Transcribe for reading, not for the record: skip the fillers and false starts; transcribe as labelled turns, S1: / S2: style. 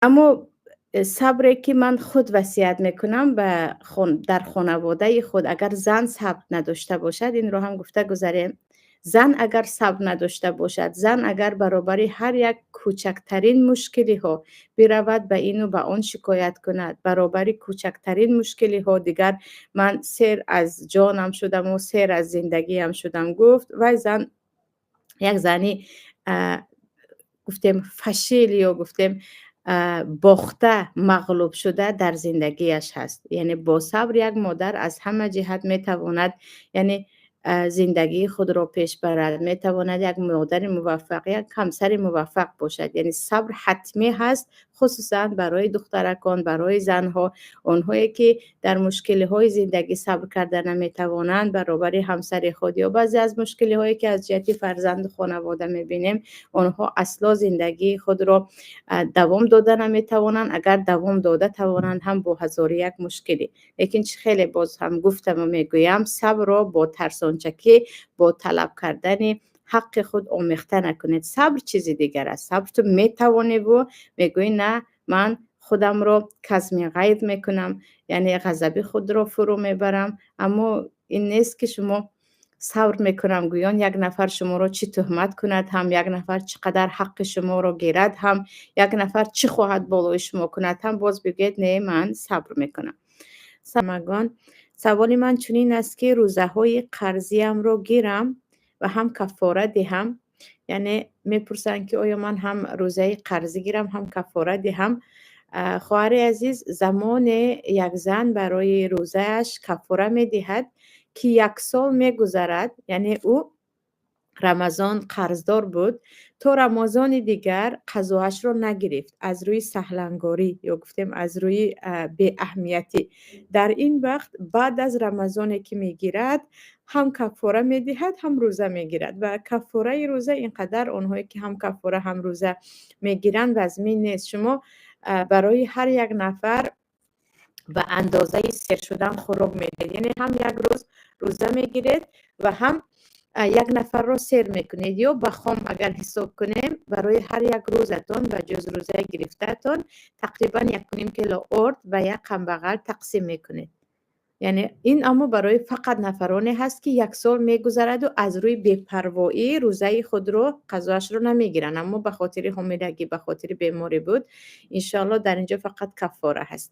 S1: Аммо сабре, ки ман худ васият мекунам дар хонаводаи худ, агар зан сабр надошта бошад, инро ҳам гуфта гузарем. Зан агар сабр надошта бошад, зан агар баробари ҳар як кӯчактарин мушкилиҳо биравад, ба ину ба он шикоят кунад, баробари кӯчактарин мушкилиҳо дигар ман сер аз ҷонам шудаму сер аз зиндагиам шудам гуфт, вай зан як зани, гуфтем, фашил ё гуфтем, бохта, мағлуб шуда дар зиндагиаш ҳаст. Яъне бо сабр як модар аз ҳама ҷиҳат метавонад, яъне зиндагии худро пеш барад, метавонад як модари муваффақ, як ҳамсари муваффақ бошад. Яъне сабр ҳатмӣ ҳаст, хусусан барои духтаракон, барои занҳо. Онҳое, ки дар мушкилиҳои зиндагӣ сабр карда наметавонанд баробари ҳамсари худ ё баъзе аз мушкилиҳое, ки аз ҷиҳати фарзанду хонавода мебинем, онҳо асло зиндагии худро давом дода наметавонанд. Агар давом дода тавонанд ҳам, бо ҳазору як мушкилӣ. Лекин чӣ хеле боз ҳам гуфтаму мегӯям, сабрро бо тарсончакӣ, бо талаб кардани ҳаққи худ омехта накунед. Сабр чизи дигар аст. Сабр ту метавониву мегӯӣ: на, ман худамро казми ғайз мекунам, яъне ғазаби худро фурӯ мебарам. Аммо ин нест, ки шумо сабр мекунам гӯён як нафар шуморо чӣ туҳмат кунад ҳам, як нафар чӣ қадар ҳаққи шуморо гирад ҳам, як нафар чӣ хоҳад болои шумо кунад ҳам, боз бигӯед: не, ман сабр мекунам. Самагон, саволи ман чунин аст, ки рӯзаҳои қарзиямро гирам ва ҳам каффора диҳам? Яъне мепурсанд, ки оё ман ҳам рӯзаи қарзӣ гирам, ҳам каффора диҳам? Хоҳари азиз, замоне як зан барои рӯзааш каффора медиҳад, ки як сол мегузарад, яъне ӯ Рамазон қарздор буд, то Рамазони дигар қазоашро нагирифт аз рӯи саҳлангорӣ ё гуфтем, аз рӯи беаҳамиятӣ. Дар ин вақт, баъд аз Рамазоне ки мегирад, ҳам каффора медиҳад, ҳам рӯза мегирад. Ва каффораи рӯза ин қадар, онҳое ки ҳам каффора, ҳам рӯза мегиранд, вазмин нест. Шумо барои ҳар як нафар ба андозаи сер шудан хӯрок медиҳед, яъне ҳам як рӯз рӯза мегиред ва ҳам як нафарро сер мекунед. Ё ба хом агар ҳисоб кунем, барои ҳар як рӯзатон, ба ҷуз рӯзаи гирифтаатон, тақрибан 1,5 кило орд ба як камбағал тақсим мекунед. Яъне ин аммо барои фақат нафароне ҳаст, ки як сол мегузараду аз рӯи бепарвоӣ рӯзаи худро қазоашро намегиранд. Аммо ба хотири ҳомилагӣ, ба хотири беморӣ буд, иншоалло, дар ин ҷо фақат каффора ҳаст.